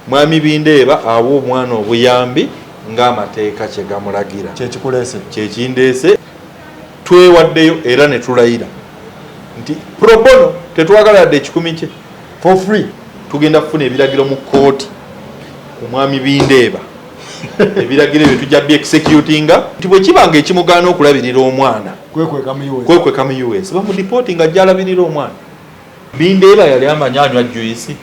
Mwami Bindeeba awa omwana obuyambi ng'amateeka kye gamulagira. Kyekikuleese? Kyekindeese. Twewaddeyo era ne tulayira nti pro bono, tetwagala yadde ekikumi kye. For free. Tugenda kufuna ebiragiro mu kkooti ku mwami Bindeeba. Ebiragiro ebyo tujja byexecutinga nti bwe kiba nga ekimugaana okulabirira omwana kwekweka mu US, kwekweka mu US, bamudipooti nga ajja alabirira omwana. Bindeeba yali amanyi anywa juice,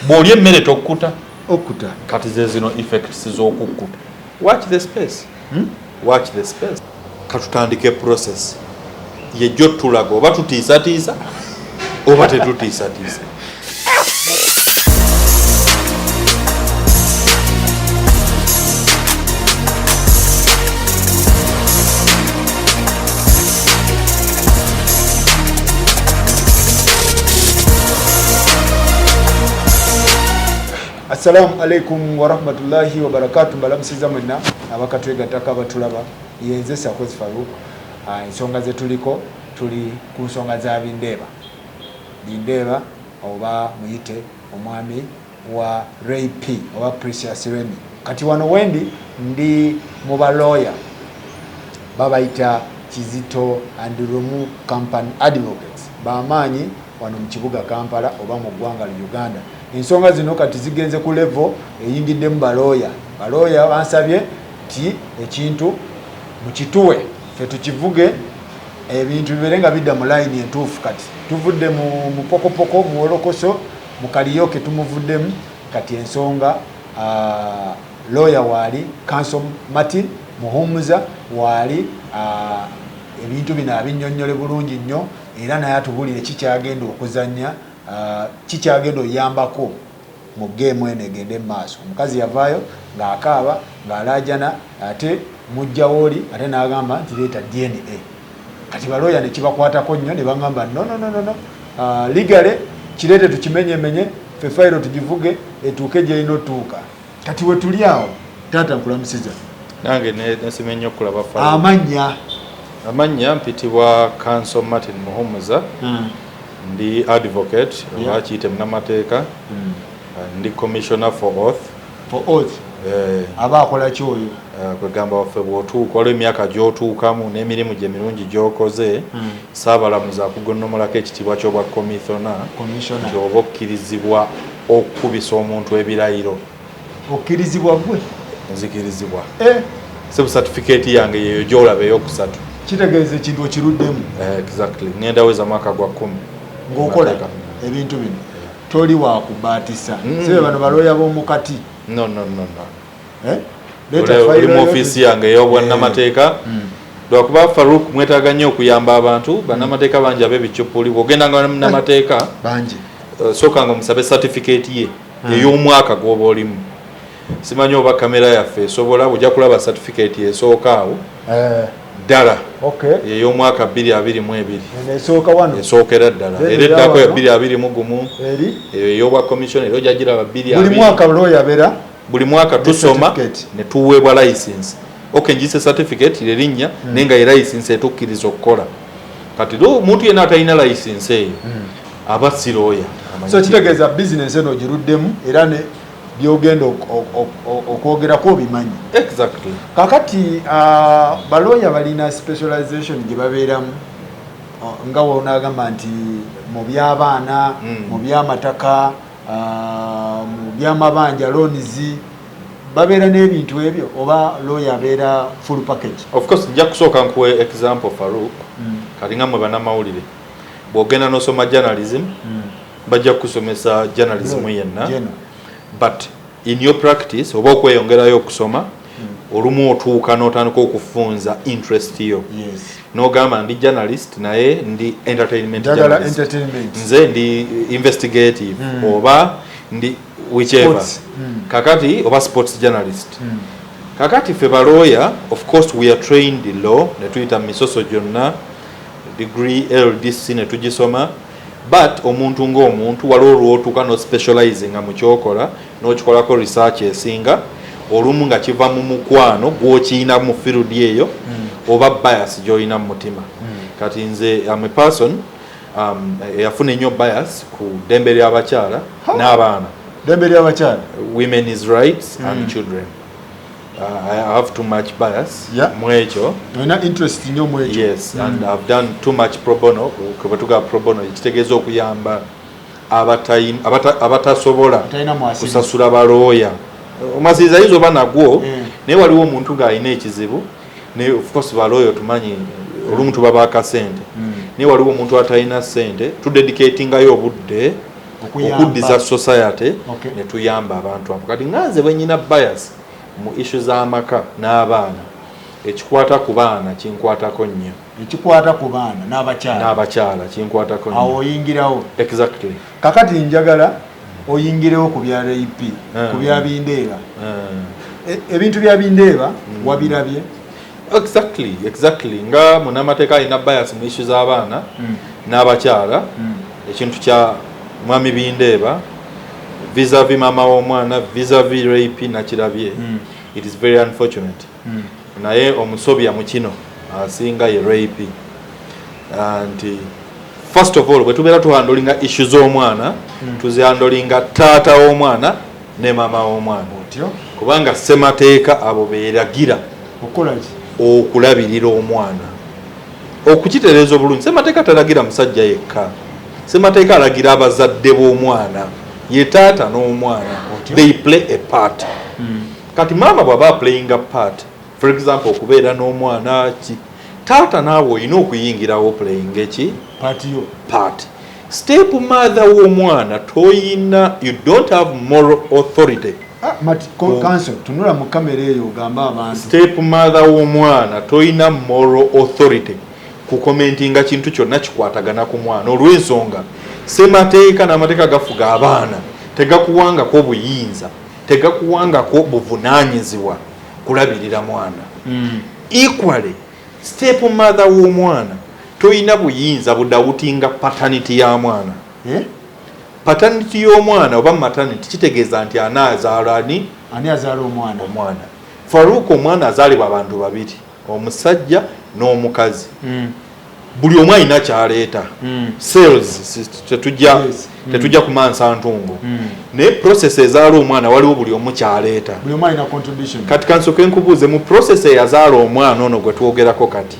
bw'olya emmere tokkuta. Okkuta. Kati ze zino effects z'okukkuta. Watch the space. Watch the space. Katutandike process yejjo tulaga oba tutiisatiisa oba tetutiisatiisa. Assalamu alaikum warahmatullahi wabarakatu. Mbalamusiza mwenna abakatwegattako abatulaba. Yenze Sakozi Faruk. Ensonga zetuliko, tuli ku nsonga za Bindeeba. Bindeeba oba muyite omwami wa Ray P oba Precious Remy. Kati wano wendi ndi mu balooya babayita Kizito and Lumu Company Advocates, bamaanyi wano mu kibuga Kampala oba mu ggwanga lu Uganda. Ensonga zino kati zigenze ku level eyingiddemu balooya. Balooya bansabye nti ekintu mukituwe ffe tukivuge, ebintu bibeere nga bidda mu layini entuufu. Kati tuvudde mu mupokopoko, mu wolokoso, mu kaliyoke tumuvuddemu. Kati ensonga, lawyer waali Counsel Martin Muhumuza waali, ebintu bino abinnyonnyole bulungi nnyo era naye atubulire kikyagenda okuzannya, kikyagenda oyambako mu game eno egende mu maaso. Omukazi yavaayo ng'akaaba ng'alaajana, ate mujjawo oli ate n'agamba nti leeta DNA. Kati balooya ne kibakwatako nnyo ne baŋŋamba no, no, no, no, no. Legally kireete tukimenyemenye, ffe fayiro tugivuge etuuke gyerina otuuka. Kati we tuli awo. Taata, nkulamusiza. Nange nesiimye nnyo okulaba Faruk. Amannya? Amannya mpitibwa Counsel Martin Muhumuza. Ndi advocate oba kiyite munnamateeka. Ndi commissioner for oath. For oath? Eh. Aba akola ki oyo? Kwegamba waffe bw'otuuka waliwo emyaka gy'otuukamu n'emirimu gye mirungi gy'okoze, Ssaabalamuzi akugonnomolako ekitiibwa ky'obwa commissioner. Commissioner. Nti oba okkirizibwa okukubisa omuntu ebirayiro. Okkirizibwa gwe? Nzikirizibwa. Eh. Sebu certificate yange yeyo gy'olaba eyokusatu. Kitegeeza ekintu okiruddemu? Exactly, ngenda weza mwaka gwa 10 ng'okola Mateeka. Ebintu bino toli wakubaatisa. Sibe bano balooya b'omukati. No, no, no, no. Eh? Leeta Oli fayiro mu yo. ofiisi yange ey'obwannamateeka. Lwakuba Faruk mwetaaga nnyo okuyamba abantu. Bannamateeka bangi ab'ebicupuli. Bw'ogendanga munnamateeka, bangi, sooka nga omusabe certificate ye ey'omwaka gw'oba olimu. Simanyi oba kamera yaffe esobola, ojja kulaba certificate esooka awo. Ddala ey'omwaka 2022. Eno esooka wano. Esookera ddala. Then era eddako ya wano. 2021. Eri eyo ey'obwa commission era ojja giraba bbiri buli abiri. Mwaka looya abeera Buli mwaka ne tusoma certificate. Ne tuweebwa license. Okay, ngiyise certificate lerinnya, naye nga ye license etukkiriza okukola. Kati omuntu yenna atalina license eyo aba si looya. So kitegeeza bizinesi eno ogiruddemu era ne byogenda okwogerako obimanyi. Exactly. Kakati balooya balina specialization gye babeeramu, nga wonaagamba nti mu by'abaana, mu by'amataka, mu by'amabanja, loans, babeera n'ebintu ebyo oba looya abeera full package? Of course, nja kusooka nkuwe example, Faruk. Kati nga mmwe bannamawulire, bw'ogenda n'osoma journalism, bajja kukusomesa journalism yenna, General. but in your practice oba okweyongerayo okusoma, olumu otuuka n'otandika okufunza interest yo n'ogamba ndi journalist naye ndi entertainment Njagala journalist. Entertainment. Nze ndi investigative oba ndi whichever. Sports. Kakati oba sports journalist. Kakati ffe balooya, of course we are trained in law, ne tuyita mu misoso gyonna, degree LDC ne tugisoma, but omuntu ng'omuntu waliwo lwotuuka no specializinga mu kyokola n'okikolako research esinga, olumu nga kiva mu mukwano gw'okiyina mu field eyo oba bias gy'olina mu mutima. Kati nze am a person eyafuna ennyo bias ku ddembe ly'abakyala n'abaana. Ddembe ly'abakyala. Women's rights and children. I have too much bias mwekyo. Olina interest nnyo mu ekyo. Yes, and I've done too much pro bono. Bwe tugamba pro bono, kitegeeza okuyamba abatasobola Atalina mwasirizi. kusasula balooya. Omwasirizi ayinza oba nagwo, naye waliwo omuntu ng'alina ekizibu, naye of course balooya tumanyi olumu tuba bakasente, naye waliwo omuntu atalina ssente, tudedicatingayo obudde Okuyamba. okuddiza society ne tuyamba abantu abo. Kati nga nze bwe nyina bias mu issue z'amaka n'abaana, ekikwata ku baana kinkwatako nnyo. Ekikwata ku baana n'abakyala. N'abakyala kinkwatako Awo nnyo. oyingirawo. Exactly. Kakati njagala oyingirewo ku bya rape, ku bya Bindeeba. Ebintu bya Bindeeba wabirabye? Exactly. Nga munamateeka alina bias mu issue z'abaana n'abakyala, ekintu kya mwami Bindeeba vis-a-vis maama w'omwana, vis-a-vis rape, nakirabye. It is very unfortunate, naye omusobya mu kino asinga ye rape, nti first of all bwe tubeera tuhandlinga issue z'omwana, tuzihandlinga taata w'omwana ne maama w'omwana. Otyo. Kubanga ssemateeka abo beeragira Okukola ki? okulabirira omwana. Okukitereeza obulungi, ssemateeka talagira musajja yekka, ssemateeka alagira abazadde b'omwana, ye taata n'omwana. Otyo. They play a part. Kati maama bw'aba aplayinga part, for example okubeera n'omwana ki, taata naawe olina okuyingirawo playing eki? Part yo. Part. Step mother w'omwana toyina, you don't have moral authority. Ah, Mati, counsel, tunula mu kamera eyo ogamba abantu. Step mother w'omwana toyina moral authority kucommentinga kintu kyonna kikwatagana ku mwana, olw'ensonga semateeka n'amateeka gafuga abaana tegakuwangako obuyinza, tegakuwangako buvunaanyizibwa kulabirira mwana. Equally, step mother w'omwana toyina buyinza budoubtinga paternity ya mwana. Eh? Paternity y'omwana oba maternity kitegeeza nti anaazaala ani? Ani azaala omwana? Omwana. Faruuk, omwana azaalibwa abantu babiri, omusajja n'omukazi. Buli omu alina kyaleeta, cells tetujja tetujja kumansa ntungo, naye process ezaala omwana waliwo buli omu kyaleeta. Buli omu alina contribution. Kati kansooke nkubuuze, mu process eyazaala omwana ono gwe twogerako kati,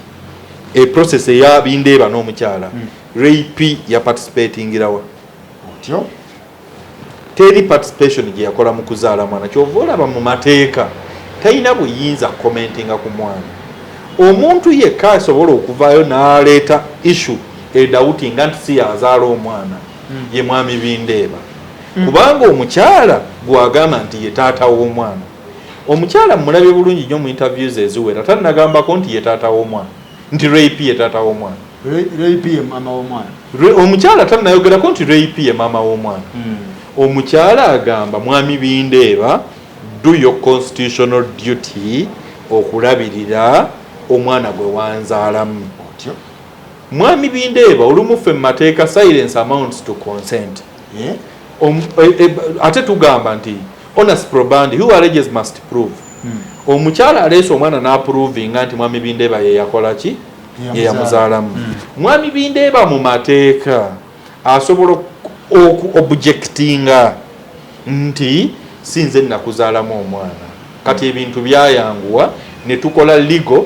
e process eya Bindeeba n'omukyala, rape yaparticipatingirawa? Otyo. Teri participation gye yakola mu kuzaala mwana. Kyova olaba mu mateeka talina buyinza commentinga ku mwana. Omuntu yekka asobola okuvaayo n'aleeta issue edoubtinga nti si yazaala omwana ye mwami Bindeeba, kubanga omukyala gwagamba nti ye taata w'omwana, omukyala mulabye bulungi nnyo mu interviews eziwera tannagambako nti ye taata w'omwana, nti rape ye taata w'omwana. Rape ye mama w'omwana. Omukyala tannayogerako nti rape ye maama w'omwana. Omukyala agamba, mwami Bindeeba, do your constitutional duty okulabirira omwana gwe wanzaalamu. Otyo. Mwami Bindeeba, olumu ffe mu mateeka silence amounts to consent. Eh? Ate tugamba nti onus probandi, who alleges must prove. Omukyala aleese omwana n'aprovinga nti mwami Bindeeba ye yakola ki? Ye yamuzaalamu. Mwami Bindeeba mu mateeka asobola oku objectinga nti si nze nakuzaalamu omwana. Kati ebintu byayanguwa ne tukola legal,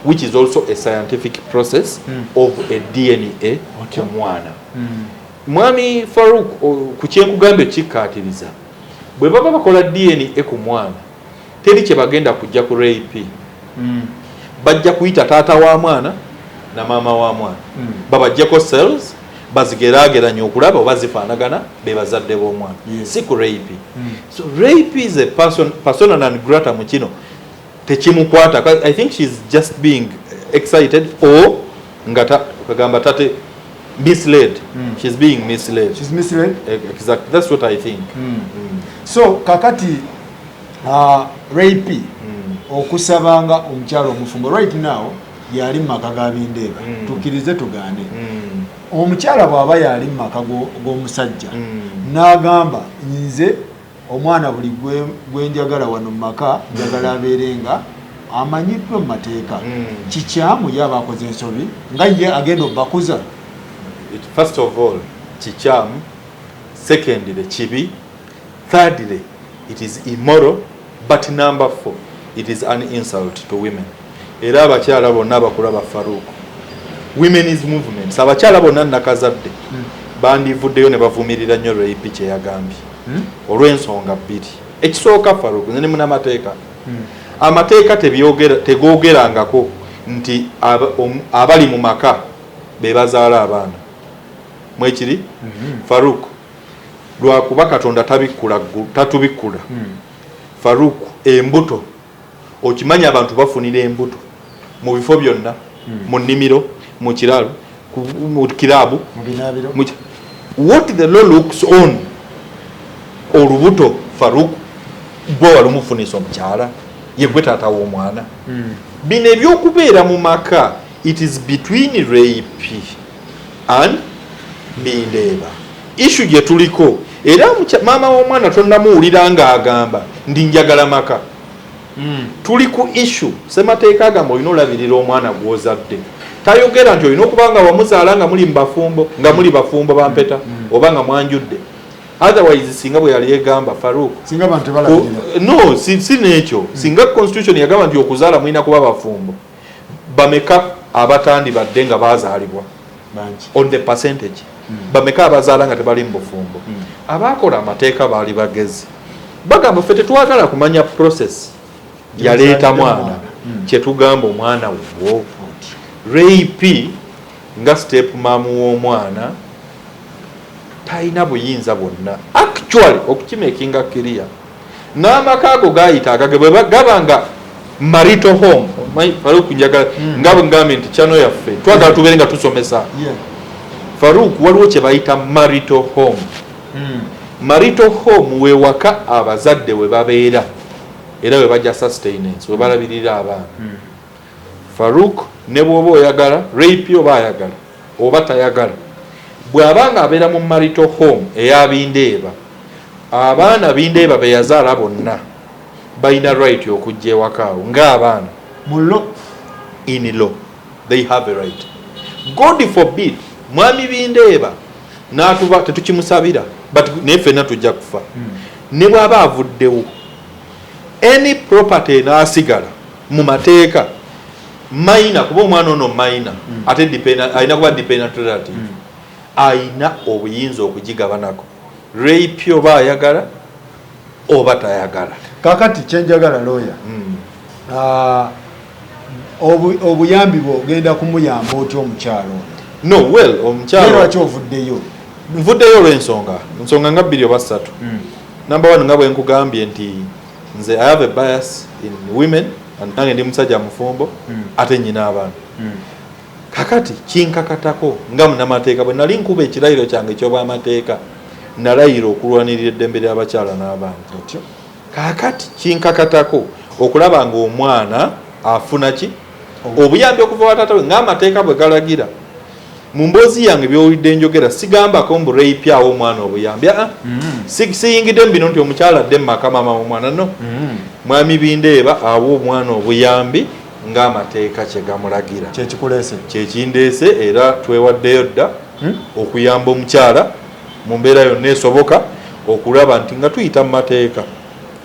which is also a scientific process, of a DNA ku mwana. Mwami Faruk, ku kyenkugambye kikkaatiriza, bwe baba bakola DNA ku mwana, teri kye bagenda kujja ku rape. Bajja kuyita taata wa mwana na maama wa mwana, babajjeko cells bazigeraageranya okulaba oba zifaanagana be bazadde b'omwana, si ku rape. So rape is a person, persona non grata mu kino tekimukwata. I think she's just being excited or nga kagamba tate misled. She's being misled. She's misled. Exactly, that's what I think. So kakati rape okusabanga omukyala omufumbo right now yali mu maka ga Bindeeba, tukkirize tugaane, omukyala bw'aba yali mu maka g'omusajja n'agamba nze omwana buli gwe njagala wano mu maka njagala abeere nga amanyiddwa mu mateeka, kikyamu? Ye aba akoze ensobi nga ye agenda obbakuza? First of all, kikyamu. Secondly, kibi. Thirdly, it is immoral. But number four, it is an insult to women. Era abakyala bonna abakulaba, Farouk, women's movements, abakyala bonna nakazadde bandivuddeyo ne bavumirira nnyo Ray P kyeyagambye olw'ensonga bbiri. Ekisooka, Farouk, nze ne munamateeka, amateeka tegogerangako nti abali mu maka be bazaala abaana. Mwekiri, Farouk, lwakuba Katonda tabikkula tatubikkula. Farouk, embuto, okimanyi abantu bafunira embuto mu bifo byonna, mu nnimiro, mu kiralo, mu kiraabu, mu binaabiro. What the law looks on, olubuto, Farouk, gwe walumufunisa omukyala, ye gwe taata w'omwana. Bino ebyokubeera mu maka, it is between Ray P and Bindeeba, issue gye tuliko. Era maama w'omwana tonnamuwulira ng'agamba ndi njagala maka. Tuli ku issue, semateeka agamba olina olabirira omwana gw'ozadde. Tayogera nti olina okuba nga wamuzaala nga muli mubafumbo, nga muli bafumbo bampeta, oba nga mwanjudde. Otherwise, singa bwe yali egamba, Farouk, singa abantu tebalabirira. No, si n'ekyo. Singa constitution yagamba nti okuzaala mulina kuba bafumbo, bameka abatandibadde nga bazaalibwa? Bangi. On the percentage, bameka abazaala nga tebali mu bufumbo? Abakola amateeka baali bagezi, bagamba ffe tetwagala kumanya process yaleeta mwana. Kyetugamba, omwana wuwo. Ray P nga step mum w'omwana talina buyinza bwonna. Actually, okukimakinga clear, n'amaka ago gayita agage bwe gaba nga marital home. Farouk, njagala nga bwe ngambye nti channel yaffe twagala tubeere nga tusomesa. Farouk, waliwo kye bayita marital home. Marital home wewaka abazadde we babeera era we bajja sustenance, we balabirira abaana. Farouk, ne bw'oba oyagala Ray P oba ayagala oba tayagala, bw'aba nga abeera mu marital home eya Bindeeba, abaana Bindeeba be yazaala bonna balina right okujja ewakaawo ng'abaana. Mu law? In law they have a right. God forbid mwami Bindeeba n'atuba, tetukimusabira, but naye ffenna tujja kufa, ne bw'aba avuddewo, any property enaasigala mu mateeka minor, kuba omwana ono minor, ate alina kuba dependent relative, ayina obuyinza okugigabanako Ray P oba ayagala oba tayagala. Kakati kyenjagala, lawyer, obuyambi bwe ogenda kumuyamba otya omukyalo ono? No, well, Naye omukyalo lwaki ovuddeyo? Nvuddeyo olw'ensonga, ensonga nga bbiri oba ssatu. Number one, nga bwe nkugambye nti nze I have a bias in women and nange ndi musajja mufumbo, ate nyina abaana. Kakati kinkakatako nga munamateeka, bwe nali nkuba ekirayiro kyange ekyobwamateeka, nalayira okulwanirira eddembe ly'abakyala n'abaana. Otyo. Kakati kinkakatako okulaba nga omwana afuna ki? Obuyambi okuva wa taata we ng'amateeka bwe galagira. Mu mboozi yange byowulidde njogera, sigambako mbu Ray P awo omwana obuyambi. Aa, siyingidde mu bino nti omukyala adde mu maka maama w'omwana. No, mwami Bindeeba awa omwana obuyambi ng'amateeka kye gamulagira. Kyekikuleese? Kyekindeese, era twewaddeyo dda okuyamba omukyala mu mbeera yonna esoboka, okulaba nti nga tuyita mu mateeka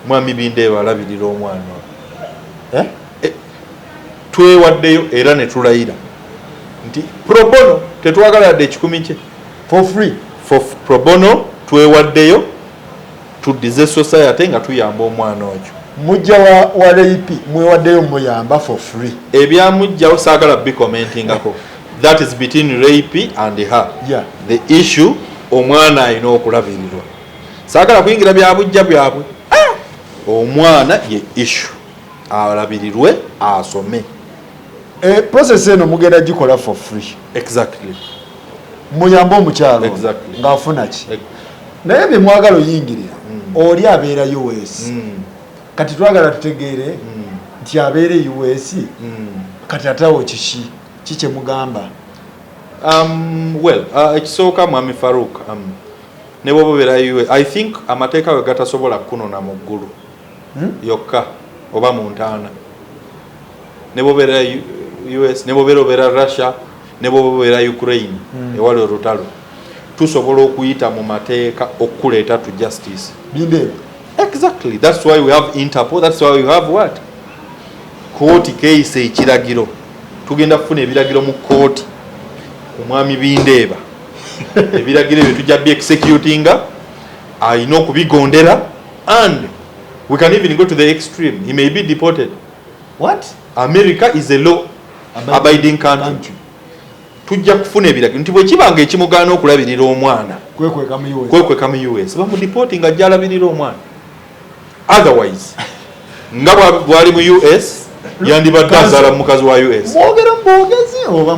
mwami Bindeeba alabirira omwana ono. Eh? Twewaddeyo era ne tulayira nti pro bono, tetwagala yadde ekikumi kye. For free? For pro bono, twewaddeyo tuddize society nga tuyamba omwana oyo. Mujja wa Ray P mwewaddeyo muyamba for free? Ebyamugjawo saagala bicommentingako, that is between Ray P and her. The issue, omwana alina okulabirirwa. Saagala kuyingira byabujja byabwe. Omwana ye issue, alabirirwe, asome. Process eno mugenda gikola for free? Exactly. Muyambe omukyalo ono Exactly. ng'afuna ki? Naye bye mwagala oyingirira, oli abeera US. Kati twagala tutegeere nti abeera e US, kati atawo kiki kikyemugamba? Well, ekisooka, mwami Farouk, ne bwoba obeera US, I think amateeka we gatasobola kunona mu ggulu yokka oba mu ntaana. Ne bwobeera US, ne bwobeera obeera Russia, ne bwoba obeera Ukraine ewali olutalo, Tusobola okuyita mu mateeka okuleeta to justice. Bindeeba. Exactly, that's why we have Interpol, that's why we have what, kooti keeyisa ekiragiro. Tugenda kufuna ebiragiro mu kooti ku mwami Bindeeba. Ebiragiro ebyo tujja byexecutinga, alina okubigondera, and we can even go to the extreme, he may be deported. What? America is a law abiding country. Tujja kufuna ebiragiro nti bwe kibanga ekimugaana okulabirira omwana kwekweka mu US, kwekweka mu US, bamudeportinga ajja alabirira omwana. Otherwise nga bwali mu US, yandibadde azaala mu mukazi wa US. Mwogera mu bwogezi oba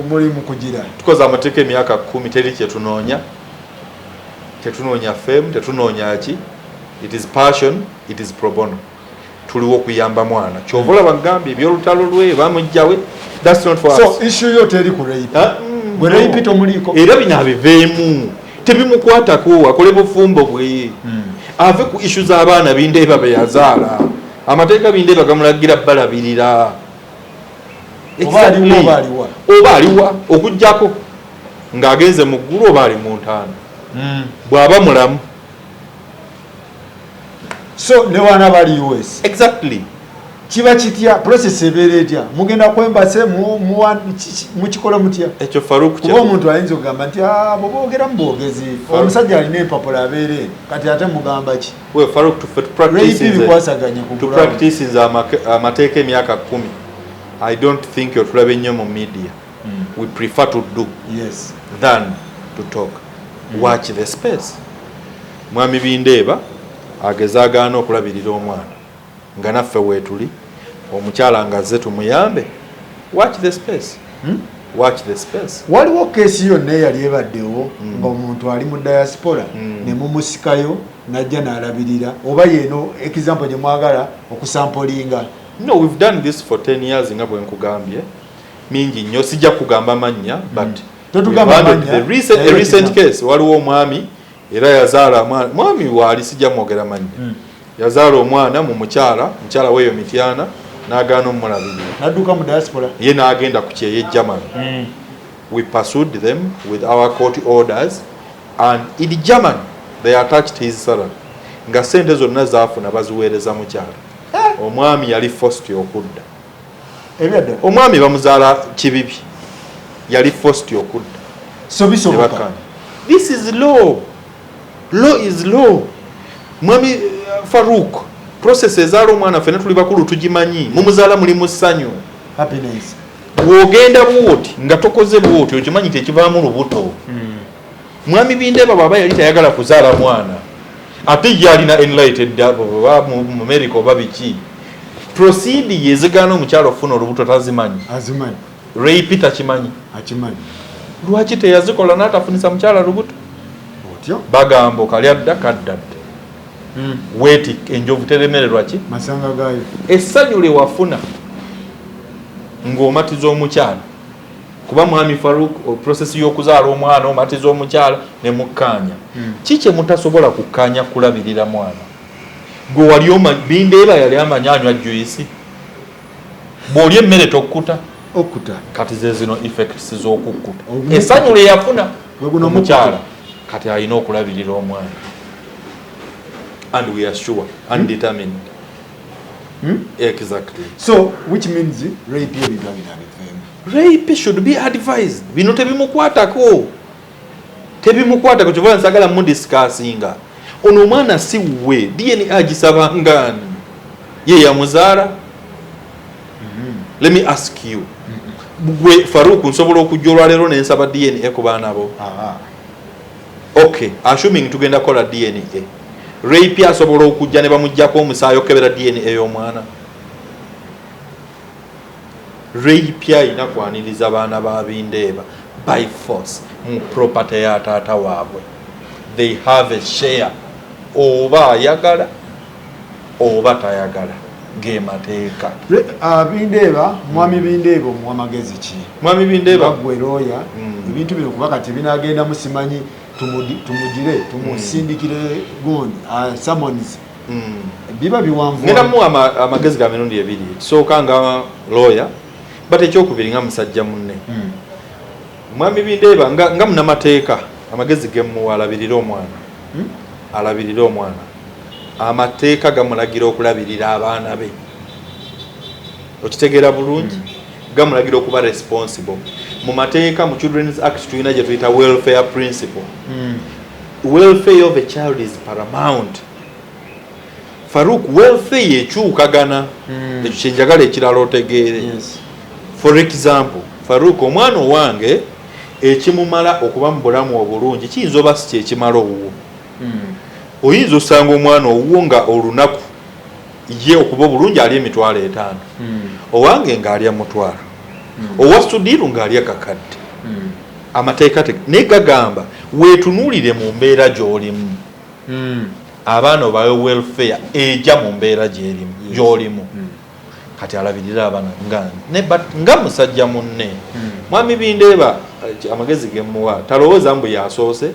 muli mu kugira? Tukoze amateeka emyaka 10, teri kyetunoonya. Tetunoonya fame, tetunoonya ki. It is passion, it is pro bono. Tuliwo okuyamba mwana. Kyova olaba ngambye ebyolutalo lwe bamugjawe, that's not for us. So issue yo teri ku rape? Ah, Gwe no. rape tomuliiko? Era bino abiveemu, tebimukwatako, akole bufumbo bwe, ave ku issue z'abaana Bindeeba be yazaala. Amateeka Bindeeba gamulagira balabirira. Oba aliwo oba aliwa. Oba aliwa, okugjako ng'agenze mu ggulu oba ali mu ntaano, bw'aba mulamu. So ne wana bali US? Exactly. Kiba kitya? Process ebeera etya? Mugenda kwembase, mukikola mutya? Ekyo Faruk, Kuba omuntu ayinza okugamba nti, "Ah, bwe boogera mu bwogezi, omusajja alina empapula abeera eno, kati ate mugamba ki?" We Faruk, tufe Rape tupracticinze bikwasaganye ku ground. Tupracticinze amateeka emyaka 10. I don't think otulabe nnyo mu media. We prefer to do than to talk. Watch the space. Mwami Bindeeba ageze agaana okulabirira omwana nga naffe weetuli, omukyala nga azze tumuyambe. Watch the space. Watch the space. Waliwo case yonna eyali ebaddewo ng'omuntu ali mu diaspora ne mumusikayo n'ajja n'alabirira, oba yeeno example gye mwagala okusampolinga? No, we've done this for 10 years, nga bwe nkugambye, mingi nnyo, sijja kugamba mannya, but Totugamba we've handled mannya, the recent, naye a recent example. case, waliwo omwami era yazaala omwana, mwami waali, sijja mwogera mannya, yazaala omwana mu mukyala, mukyala weeyo Mityana, n'agaana omulabirira. N'adduka mu diaspora. Ye n'agenda ku kyeyo e Germany. We pursued them with our court orders, and in Germany they attached his salary, nga sente zonna zaafuna baziweereza mukyala. Omwami yali forced okudda. Ebyaddala? Omwami bamuzaala Kibibi, yali forced okudda. So bisoboka? Tebakkaanya. This is law, law is law, mwami Faruk. Process ezaala omwana ffena tuli bakulu tugimanyi. Mumuzaala muli mu ssanyu, Happiness. Bw'ogenda bwoti nga tokoze bwoti, okimanyi tekivaamu lubuto. Mwami Bindeeba bw'aba yali tayagala kuzaala mwana, ate ye alina enlightened oba mu America oba biki, procedure yezigaana omukyala okufuna olubuto tazimanyi? Azimanyi. Rape takimanyi? Akimanyi. Lwaki teyazikola n'atafunisa mukyala lubuto? Otyo. Bagamba okalya dda kadda dda, weeti enjovu teremererwa ki? Masanga gaayo. Essanyu lye wafuna ng'omatiza omukyala, kuba mwami Faruk, process y'okuzaala omwana, omatiza omukyala ne mukkaanya, ki kye mutasobola kukkaanya kulabirira mwana? Gwe wali Bindeeba yali amanyi anywa juice, bw'olya emmere tokkuta? Okkuta. Kati ze zino effects z'okukkuta. Omukuta. Essanyu lye yafuna Gwe guno. omukyala kati alina okulabirira omwana, and we are sure and determined. Exactly. So which means rape ebintu bino abiveemu. Rape should be advised. Bino tebimukwatako, tebimukwatako. Kyova nsagala mudiscussinga. Ono omwana si we, DNA agisaba ngaani? Ye yamuzaala? Let me ask you, gwe Faruk, nsobola okujja olwaleero nensaba DNA ku baana bo? Okay, assuming tugenda kukola DNA, rape asobola okujja ne bamugjako omusaayi okukebera DNA y'omwana? Rape ayina kwaniriza baana ba Bindeeba by force mu property ya taata waabwe. They have a share, oba ayagala oba tayagala, ge mateeka. Bindeeba, mwami Bindeeba omuwa magezi ki? Mwami Bindeeba, gwe looya, ebintu bino kuba kati binagendamu, simanyi tumugire tumusindikire gundi summons, biba biwanvu. Ngenda muwa amagezi ga mirundi ebiri. Ekisooka nga lawyer, but ekyokubiri nga musajja munne. Mwami Bindeeba, nga munamateeka, Amagezi gemuwa, alabirire omwana. Alabirire omwana. Amateeka gamulagira okulabirira abaana be. Okitegeera bulungi? Gamulagira okuba responsible mu mateeka. Mu Children's Act tulina gye tuyita welfare principle. Welfare of a child is paramount, Faruk. Welfare ekyukagana. Ekyo kyenjagala ekirala otegeere. For example, Faruk, omwana owange ekimumala okuba mu bulamu obulungi kiyinza oba si kyekimala owuwo. Oyinza osanga omwana owuwo nga olunaku ye okuba obulungi alya 50,000, owange ng'alya 1,000, owa Sudiru ng'alya kakadde. Amateeka naye gagamba weetunuulire mu mbeera gy'olimu. Abaana obawe welfare ejja mu mbeera gyerimu gy'olimu. Kati alabirira abaana nga ne but nga musajja munne. Mwami Bindeeba, amagezi gemuwa, talowooza mbu yasoose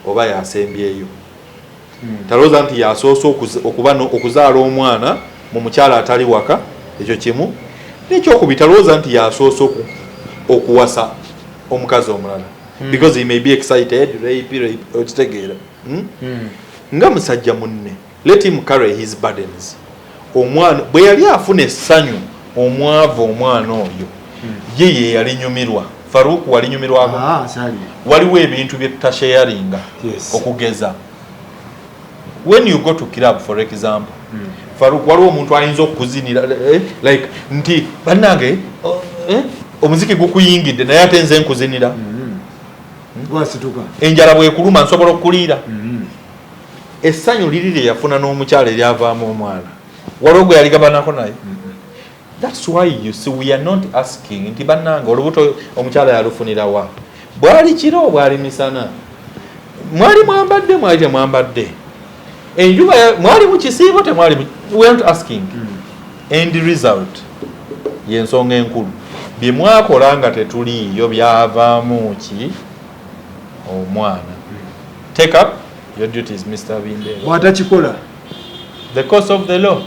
oba yasembyeyo. Talowooza nti yasoose okuba okuzaala omwana mu mukyala atali waka. Ekyo kimu. Nekyokubi, talowooza nti yasoose okuwasa omukazi omulala, because he may be excited, rape, rape, okitegeera? Hmm? Nga musajja munne, let him carry his burdens. Omwana bwe yali afuna essanyu omwavu, omwana oyo ye ye yalinyumirwa. Faruku, walinyumirwako? Ah, sali. Waliwo ebintu bye tutasharinga. Okugeza, when you go to club, for example, Faruk, waliwo omuntu ayinza okukuzinira, like nti bannange, oh, omuziki gukuyingidde, naye ate nze nkuzinira. Gwasituka. Enjala bwekuluma, nsobola okukuliira. Essanyu liri lye yafuna n'omukyala eryavaamu omwana, waliwo gwe yaligabanako naye. That's why you see we are not asking nti bannange olubuto omukyala yalufunirawa, bwali kiro, bwali misana, mwali mwambadde, mwali temwambadde, enjuba mwali mu kisiibo, temwali we are not asking. End result yensonga enkulu. Bye mwakola nga tetuliiyo byavaamu ki? Omwana. Take up your duties, Mr Bindeba. Bw'atakikola? The course of the law.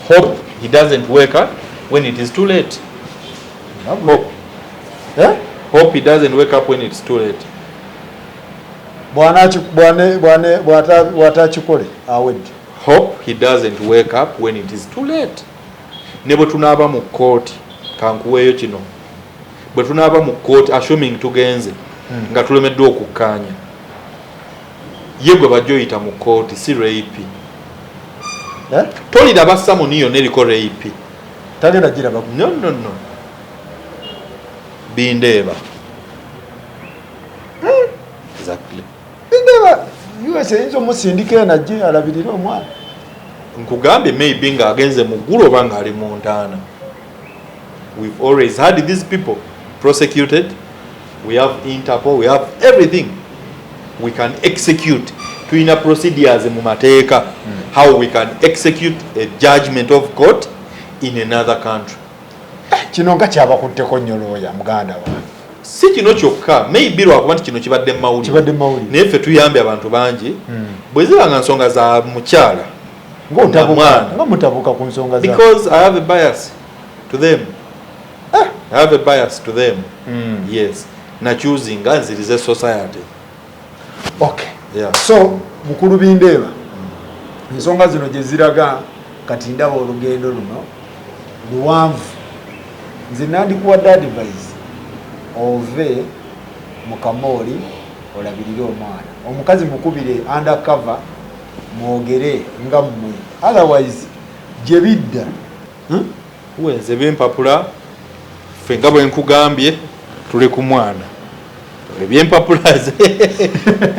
Hope he doesn't wake up when it is too late. Hope. Eh? Hope he doesn't wake up when it's too late. Bw'atakikole awedde. Hope he doesn't wake up when it is too late. Ne bwe tunaaba mu kkooti, kankuweeyo kino, bwe tunaaba mu kkooti, assuming tugenze nga tulemeddwa okukkaanya, ye gwe bajja oyita mu kkooti, si rape. Eh? Toliraba summon yonna eriko rape. Tagenda giraba. No, no, no. Bindeeba, exactly. Bindeeba, US eyinza omusindika eno ajje alabirire omwana. Nkugambye, maybe ng'agenze mu ggulu oba ng'ali mu ntaana. We've always had these people prosecuted. We have Interpol, we have everything. We can execute. Tulina procedures mu mateeka how we can execute a judgment of court in another country. Kino nga kyabakutteko nnyo looya muganda wange. Si kino kyokka, maybe lwakuba nti kino kibadde mu mawulire. Kibadde mu mawulire. Naye ffe tuyambye abantu bangi. Bwe ziba nga nsonga za mukyala Ng'otabuka. Mwana. Nga mutabuka ku nsonga za Because I have a bias to them. I have a bias to them. Yes, nachoosinga nzirize society. Okay. Yeah. So mukulu Bindeeba, ensonga zino gye ziraga kati, ndaba olugendo luno luwanvu. Nze nandikuwadde advice ove mu kamooli, olabirire omwana. Omukazi mukubire undercover, mwogere nga mmwe, otherwise gye bidda. Hmm? Wenze ebyempapula, ffe nga bwe nkugambye, tuli ku mwana. Ebyempapula ze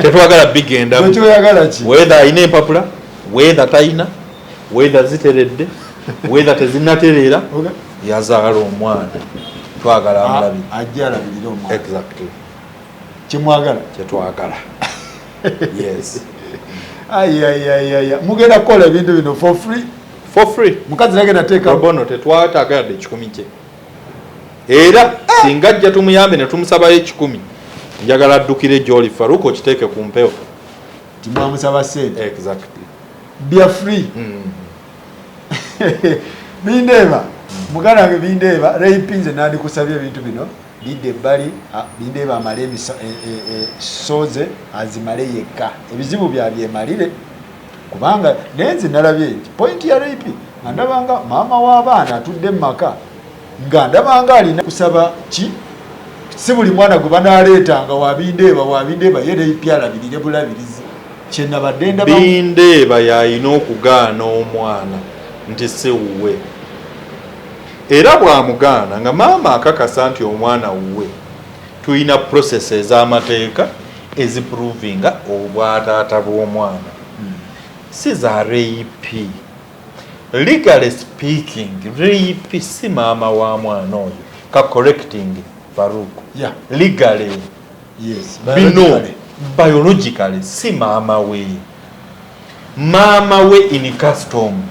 tetwagala bigendamu. Kyoyagala ki? Whether alina empapula, whether talina, whether ziteredde, whether tezinatereera, yazaala omwana, twagala amulabire. Ajja alabirire omwana. Exactly. Kimwagala. Kyetwagala, yes. Ayayayaya, mugenda kukola ebintu bino for free? For free. Mukazi nagenda teeka Pro bono. Tetwataagadde 100 kye. Era singa ajja tumuyambe ne tumusabayo 100, njagala addukire gyoli, Faruku, okiteeke ku mpewo. Timwamusaba sente. Exactly. Bya free. Bindeeba, muganda wange Bindeeba, rape, nze nandikusabye ebintu bino. Bidde ebbali, Bindeeba amale soze azimale yekka, ebizibu byabyemalire, kubanga naye nze nalabye nti point ya rape, nga ndabanga maama w'abaana atudde mu maka, nga ndabanga alina kusaba ki, si buli mwana gwe banaleetanga wabindeeba wabindeeba, ye rape alabirire bulabirizi. Kyenabadde ndaba. Bindeeba yalina okugaana omwana nti si wuwe, era bw'amugaana nga maama akakasa nti omwana wuwe, tulina process ez'amateeka eziprovinga obwataata bw'omwana, si za rape. Legally speaking, rape si maama wa mwana oyo. Ka correcting, Faruk. Legally, bino Biologically. Biologically si maama we, maama we in custom.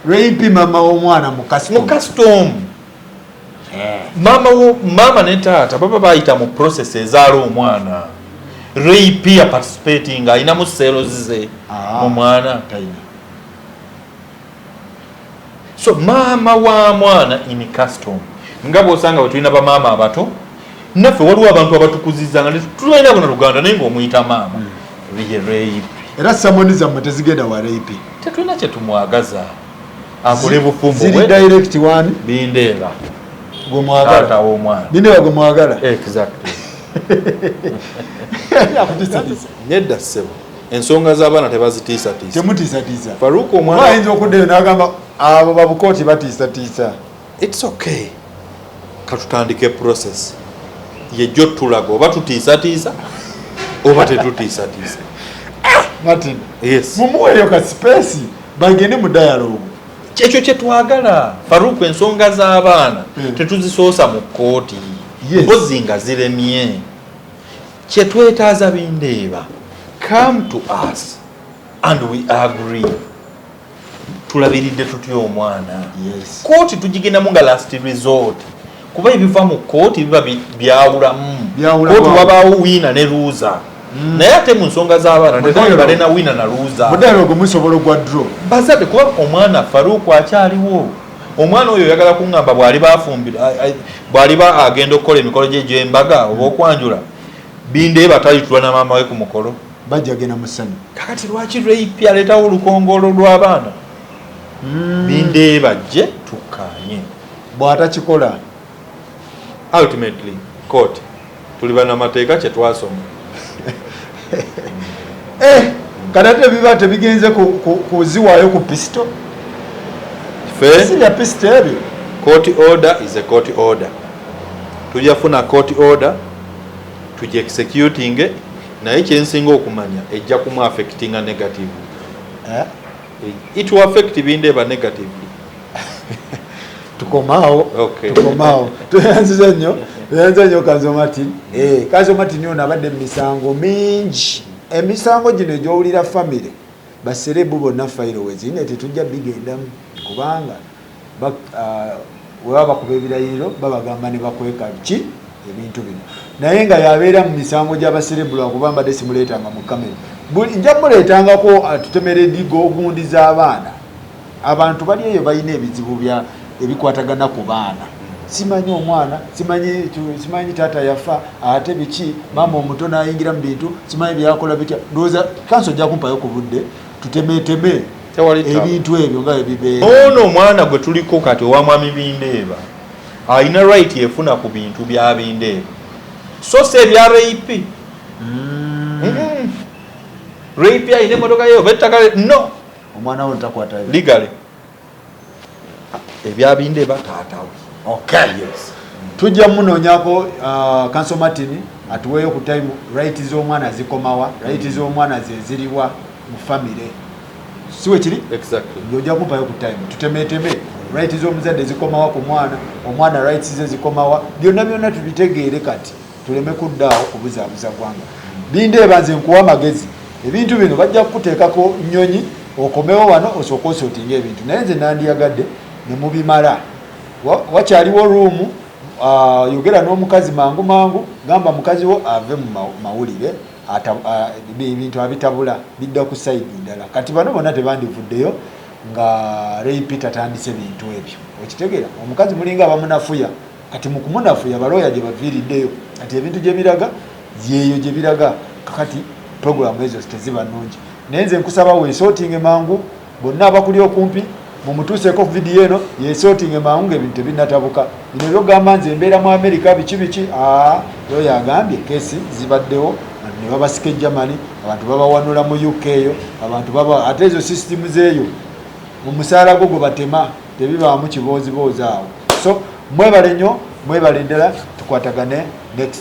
Rape mama w'omwana mu mu custom. Custom maama wo, maama ne taata baba bayita mu process ezaala omwana. Rape ya participating, alinamu cells ze mu mwana. Talina. So maama wa mwana in custom, nga bwosanga bwe tulina bamaama abato naffe, waliwo abantu abatukuziza nga tulina bona luganda, naye ngaomuyita maama ye rape. Era summons zammwe tezigenda wa rape? Tetulina kyetumwagaza, akole bufumbo Ziri bwe. direct one. Bindeeba. Gwe mwagala. Taata w'omwana. Bindeeba gwe mwagala. Exactly. Akutiisatiisa. Nedda ssebo, ensonga z'abaana tebazitiisatiisa. Temutiisatiisa. Faruku, Omwana omwana ayinza okuddayo n'agamba abo babukooti batiisatiisa. It's okay, katutandike process yejjo tulaga oba tutiisatiisa oba tetutiisatiisa. Martin, Yes. mumuweeyo ka space bagende mu dialogue. Ekyo kyetwagala, Faruku. Ensonga z'abaana tetuzisoosa mu kkooti. Mpozi nga ziremye. Kyetwetaaza, Bindeeba, come to us and we agree tulabiridde tutya omwana. Kooti tugigendamu nga last resort, kuba ebiva mu kooti biba byawulamu. Byawulamu. Kooti wabaawo winner ne loser, naye ate mu nsonga z'abaana tetandibale na winner na loser. Mu dialogue musobola ogwa draw. Bazadde, kuba omwana, Faruku, akyaliwo. Omwana oyo oyagala kuŋŋamba bw'aliba afumbira, bw'aliba agenda okukola emikolo gye egy'embaga oba okwanjula, Bindeeba talitula na maama we ku mukolo? Bajja genda mu ssanyu. Kakati lwaki rape aleetawo olukongolo lw'abaana? Bindeeba jje tukkaanye. Bw'atakikola? Ultimately court, tuli bannamateeka, kyetwasoma. Eh, kati ate biba tebigenze kuziwaayo ku pisito? Fe Si bya pisito ebyo. Court order is a court order. Tujja funa court order, tujja executing, naye kyensinga okumanya, ejja kumu affectinga negatively. Eh? It will affect Bindeeba negatively. Tukomaawo. Okay. Tukomaawo. Tweyanziza nnyo, tweyanziza nnyo, Counsel Martin. Eh, Counsel Martin ono abadde mu misango mingi, emisango gino egyowulira famire, ba celeb bonna fayiro wezirina, tetujja bigendamu kubanga webaba bakuba ebirayiro babagamba ne bakweka ki ebintu bino, naye nga yabeera mu misango gy'aba celeb. Lwakuba mbadde simuleetanga mu kamera. Nja muleetangako atutemera edigo ogundi z'abaana. Abantu bali eyo balina ebizibu bya ebikwatagana ku baana, simanyi omwana, simanyi taata yafa ate biki, maama omuto nayingira mu bintu, simanyi byakola bitya. Ndowooza Counsel ojja kumpayo ku budde tutemeteme Tewali taabu. ebintu ebyo nga bwebibeera. Ono omwana gwe tuliko kati owa mwami Bindeeba alina right efuna ku bintu bya Bindeeba, so si ebya rape. Rape alina emotoka ye oba ettaka no. Omwana wo ntakwatayo. Legally ebya Bindeeba taatawe. Okay. Yes. Tujja munoonyako Counsel Martin atuweeyo ku time, right z'omwana zikomawa, right z'omwana zeziriwa mu famire, si we kiri? Exactly. Ojja kumpayo ku time tutemeteme right z'omuzadde zikomawa ku mwana, omwana rights ze zikomawa, byonna byonna tubitegeere kati tuleme kuddaawo kubuzaabuza ggwanga. Bindeeba, nze nkuwa amagezi, ebintu bino bajja kukuteekako nnyonyi okomewo wano osooke osortinga ebintu, naye nze nandiyagadde ne mubimala. Wakyaliwo room, yogera n'omukazi mangu mangu, gamba mukazi wo ave mu mawulire, ebintu abitabula bidda ku side ndala. Kati bano bonna tebandivuddeyo nga rape tatandise bintu ebyo, okitegeera? Omukazi mulinga abamunafuya. Kati mu kumunafuya, abalooya gye baviiriddeyo kati ebintu gye biraga, yeeyo gye biraga. Kakati programu ezo teziba nnungi, naye nze nkusaba weesootinge mangu. Bonna abakuli okumpi mumutuuseeko vidiyo eno, yeesootinge mangu ngaebintu tebinatabuka. Bino byogamba nze embeera mu Amerika biki biki, looya agambye kesi zibaddewo, abantu ne babasika e Germany, abantu babawanula mu UK eyo, abantu baba ate ezo system zeeyo mu musaala gwo gwe batema, tebibaamu kibooziboozi awo. So mwebale nnyo, mwebale ddala, tukwatagane next.